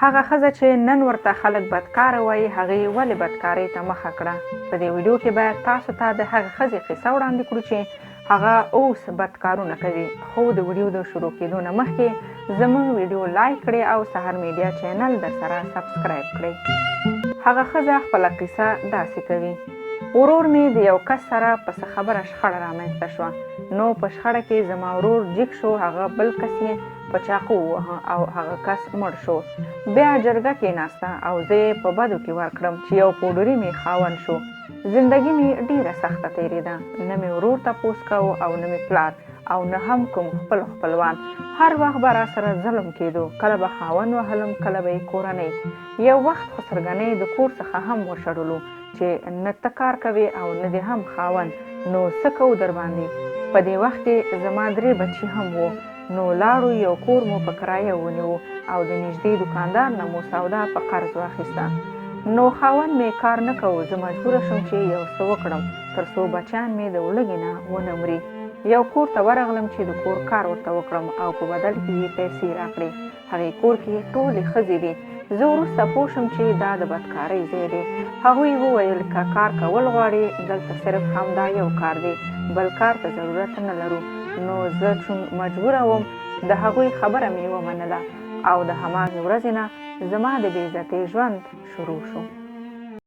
هغه ښځه چې نن ورته خلک بدکاره وایي، هغې ولې بدکارۍ ته مخه کړه؟ په دې ویډیو کې به تاسو ته د هغې ښځې قصه وړاندې کړو چې هغه اوس بدکارونه کوي. خو د ویډیو د شروع کېدو نه مخکې زموږ ویډیو لایک کړئ او سحر میډیا چینل درسره سبسکرایب کړئ. هغه ښځه خپله قصه داسې کوي. ورور مې د یو کس سره په څه خبره شخړه رامنځته شوه، نو په شخړه کې زما ورور جیګ شو، هغه بل کس یې په چاقو ووهه او هغه کس مړ شو. بیا جرګه کېناسته او زه یې په بدو کې ورکړم چې یو پوډري مې خاوند شو. زندګي مې ډېره سخته تېرېده، نه مې ورور تپوس کاوه او نه مې پلار او نه هم کوم خپل خپلوان. هر وخت به راسره ظلم کېدو، کله به خاوند وهلم، کله به یې کورنۍ. یو وخت خسرګنۍ د کور څخه هم وشړلو چې نه ته کار کوې او نه دې هم خاوند، نو څه کوو درباندې؟ په دې وخت کې زما درې بچي هم وو. نو لاړو یو کور مو په کرایه ونیو او د نږدې دوکاندار نه مو سودا په قرض واخیسته. نو خاوند مې کار نه کوو، زه مجبوره شوم چې یو څه وکړم تر څو بچیان مې د ولږې نه ونه مري. یو کور ته ورغلم چې د کور کار ورته وکړم او په بدل کې یې پیسې راکړې. هغې کور کې ټولې ښځې وې. زه وروسته پوه شوم چې دا د بدکارۍ ځای دی. هغوی وویل که کار کول غواړې دلته صرف همدا یو کار دی، بل کار ته ضرورت نه لرو. نو زه چون مجبوره وم د هغوی خبره مې ومنله او د هماغې ورځې نه زما د بې عزتۍ ژوند شروع شو.